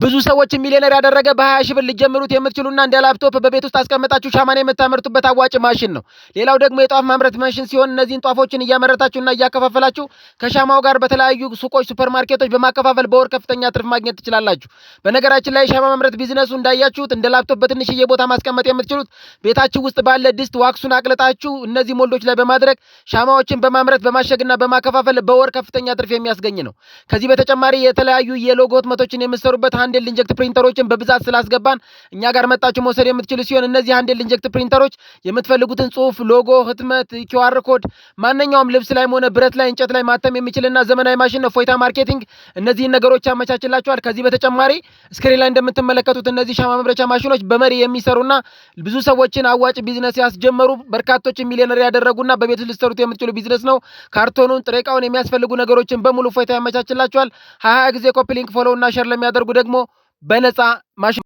ብዙ ሰዎችን ሚሊዮነር ያደረገ፣ በ20 ሺህ ብር ሊጀምሩት የምትችሉና እንደ ላፕቶፕ በቤት ውስጥ አስቀምጣችሁ ሻማን የምታመርቱበት አዋጭ ማሽን ነው። ሌላው ደግሞ የጧፍ ማምረት ማሽን ሲሆን እነዚህን ጧፎችን እያመረታችሁና እያከፋፈላችሁ ከሻማው ጋር በተለያዩ ሱቆች፣ ሱፐርማርኬቶች በማከፋፈል በወር ከፍተኛ ትርፍ ማግኘት ትችላላችሁ። በነገራችን ላይ የሻማ ማምረት ቢዝነሱ እንዳያችሁት እንደ ላፕቶፕ በትንሽዬ ቦታ ማስቀመጥ የምትችሉት ቤታችሁ ውስጥ ባለ ድስት wax ኡን አቅልጣችሁ እነዚህ mold ኦች ላይ በማድረግ ሻማዎችን በማምረት፣ በማሸግና በማከፋፈል በወር ከፍተኛ ትርፍ የሚያስገኝ ነው። ከዚህ በተጨማሪ የተለያዩ የሎጎ ህትመቶችን የምትሰሩበት handheld inkjet printer ኦችን በብዛት ስላስገባን እኛ ጋር መጣችሁ መውሰድ የምትችሉ ሲሆን እነዚህ handheld inkjet printer ኦች የምትፈልጉትን ጽሁፍ፣ ሎጎ፣ ህትመት፣ QR code ማንኛውም ልብስ ላይም ሆነ ብረት ላይ፣ እንጨት ላይ ማተም የሚችልና ዘመናዊ ማሽን ነው። ፎይታ ማርኬቲንግ እነዚህን ነገሮች ያመቻችላችኋል። ከዚህ በተጨማሪ screen ላይ እንደምትመለከቱት እነዚህ ሻማ ማምረቻ ማሽኖች በመሪ የሚሰሩና ብዙ ሰዎችን አዋጭ ቢዝነስ ያስጀመሩ፣ በርካቶችን ሚሊዮነር ያደረጉና በቤት ውስጥ ልትሰሩት የምትችሉ ቢዝነስ ነው። ካርቶኑን፣ ጥሬ እቃውን፣ የሚያስፈልጉ ነገሮችን በሙሉ ፎይታ ያመቻችላችኋል። 20 ጊዜ copy link፣ follow እና share ለሚያደርጉ ደግሞ በነፃ ማሽን